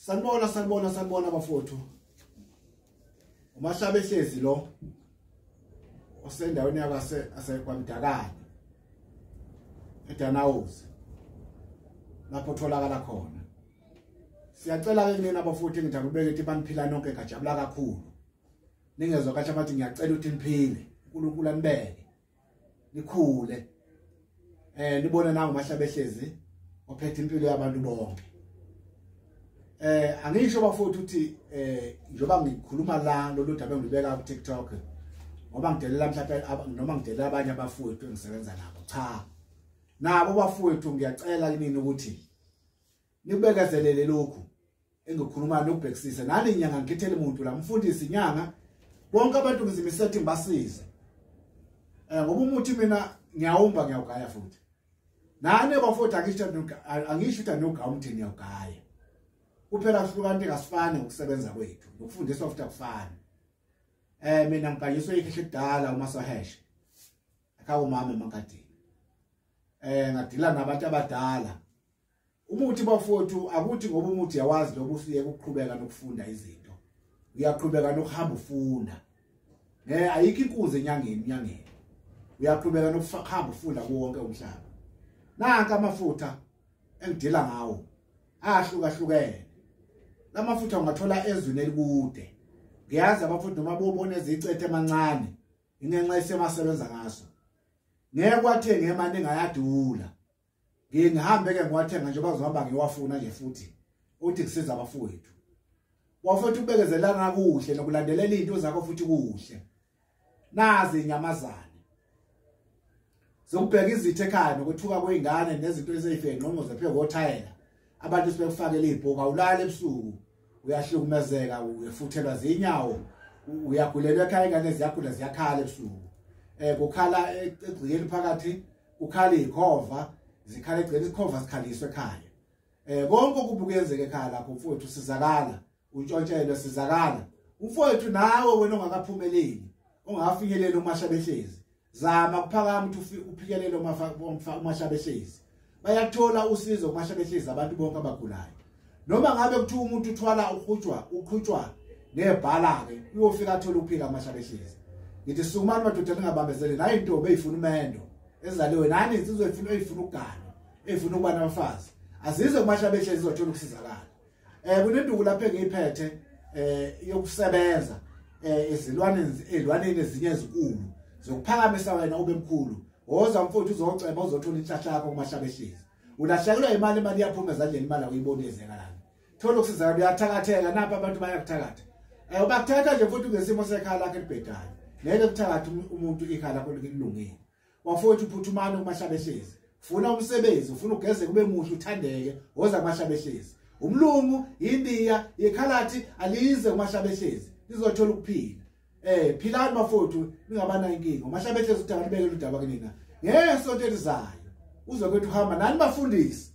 Sanibona sanibona sanibona bafowethu. Umahlaba ehlezi lo osendaweni yakase asekwamdakane eDanawuzi lapho tholakala khona. Siyacela ke kunina bafowethu, ngithanda ukubeka ukuthi baniphila nonke, ngajabula kakhulu. Ningezwa kahle abathi ngiyacela ukuthi niphile, uNkulunkulu anibeke nikhule, nibone nangu Mahlaba ehlezi ophethe impilo yabantu bonke. Angisho bafowethu ukuthi njengoba ngikhuluma la lolu daba engilubeka ku TikTok ngoba ngidelela mhlawumbe noma ngidelela abanye abafowethu engisebenza nabo, cha, nabo bafowethu ngiyacela kinini ukuthi nikubekezelele lokhu engikhuluma nokubhekisisa. Nani inyanga ngikhethele umuntu la, mfundisi, inyanga, bonke abantu ngizimisele ukuthi ngibasize, ngoba umuthi mina ngiyawumba, ngiyawugaya futhi. Nani bafowethu angisho ukuthi anogaya umuthi, ngiyawugaya kuphela. Kuhlukana into, ngasifani ngokusebenza kwethu nokufundiswa futhi akufani. Mina ngibhanyiswe ikhehle kudala uMasoheshe ekhaya umama emankadini, ngadila nabantu abadala. Umuthi bafowethu akuthi ngoba umuthi yawazi lobu usuye ukuqhubeka nokufunda izinto, uyaqhubeka nokuhamba ufunda. Ayikho inkunzi enyangeni, enyangeni uyaqhubeka nokuhamba ufunda kuwonke umhlaba. Nanka amafutha engidila ngawo ahlukahlukene. Lamafutha ungathola ezweni elikude. Ngiyazi abafutha noma bobona ezicethe emancane ingenxa esemasebenza ngaso. Ngeke kwathenga imali engayadula, ngihambe ke ngiwathenga njengoba ngizohamba ngiwafuna nje futhi uthi kusiza abafowethu. Wafethu ukubekezelana kuhle nokulandelela izinto zakho futhi kuhle. Nazi inyamazane zokubheka izitha ekhaya nokuthuka kwezingane nezinto eziyifengqongo zepheko kothayela, abantu sebekufakela ibhuku, awulala ebusuku, uyahlukumezeka, uyafuthelwa zinyawo, uyagulelwa ekhaya, ingane ziyagula, ziyakhala ebusuku, kukhala egcikeni phakathi, kukhala ikhova, zikhala egcikeni, isikhova sikhaliswe ekhaya. Konke okubi kuyenzeka ekhaya lakho mfowethu, sizakala untshontshelwe, sizakala mfowethu. Nawe wena ongakaphumeleli, ongafinyeleli uMahlaba ehlezi, zama kuphakama ukuthi uphikelele uMahlaba ehlezi. Bayathola usizo kuMahlaba ehlezi abantu bonke abagulayo. Noma ngabe kuthiwa umuntu uthwala uqhutshwa ngebhala ke, uyofika athola ukuphila kuMahlaba ehlezi. Ngithi sukumani madoda, ningabambezeli. Nayi intombi eyifuna umendo ezaliwe, nani insizwa eyifuna ukuganwa, eyifuna ukuba nabafazi, azizwe kuMahlaba ehlezi, izothola ukusizakala. Kunenduku lapha engiyiphethe yokusebenza ezilwaneni, ezilwaneni ezinye ezinkulu zokuphakamisa wena ube mkhulu. Woza mfowethu uzoceba, uzothola inhlahla yakho kuMahlaba ehlezi. Ulahlekelwa imali, imali iyaphuma ezandleni, imali awuyiboni ezekalana. Thola ukusizakala, uyathakatheka napha abantu bayakuthakatha. Bakuthatha nje futhi ngesimo sekhaya lakho elibhedayo. Ngeke kuthakathe umuntu ikhaya lakho lilungile. Bafowethu phuthumani kuMahlaba ehlezi. Ufuna umsebenzi, ufuna ugeze kube muhle uthandeke, woza kuMahlaba ehlezi. Umlungu, iNdiya, ikhalathi alize kuMahlaba ehlezi. Lizothola ukuphila. Philani bafowethu, ningabana inkinga. uMahlaba ehlezi uthi alibeke udaba kinina. Ngesonto elizayo uzokwethu uhamba nani bafundisi.